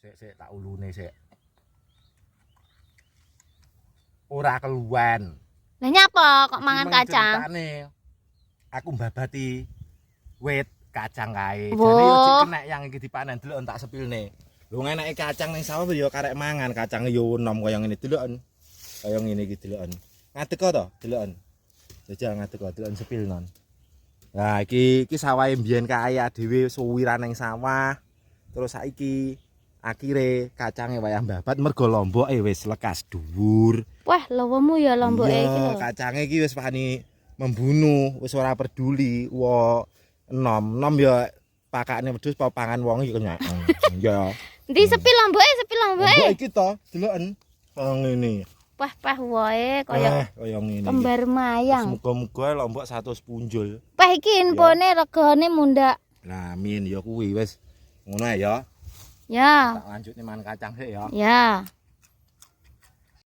Sik sik tak ulune sik. Ora keluwen. Lah nyapa kok mangan Iki mang kacang? ceritane, aku mbabati wit kacang kae. Wo. Jane yo jek kenek yang iki dipanen delok tak sepilne. Lho ngeneke kacang ning sawah yo karek mangan, kacange yo enom kaya ngene deloken. Kaya ngene iki deloken. Ngadeg to, deloken. Jajal ngadeg deloken sepilnon. Nah, iki iki sawahe mbiyen kae dhewe suwiran ning sawah. Terus saiki akhire kacange wayah mbabat mergo lomboke wis lekas dhuwur. Wah, lowemu ya lomboke iki Iya, lho. kacange iki wis wani membunuh, wis ora peduli. Wo enom, enom ya pakane wedhus apa pangan wong iki kenyang. Ya. Endi sepi lomboke, sepi lomboke. Lombok iki to, deloken. Kaya ngene. Wah, pah wae kaya Eh, kaya ngene iki. kembar mayang. Muga-muga lombok 100 punjul. Pah iki infone regane mundak. Lah amin ya kuwi wis. Ngono ae ya. Ya. Tak lanjutne mangan kacang sik ya. Ya.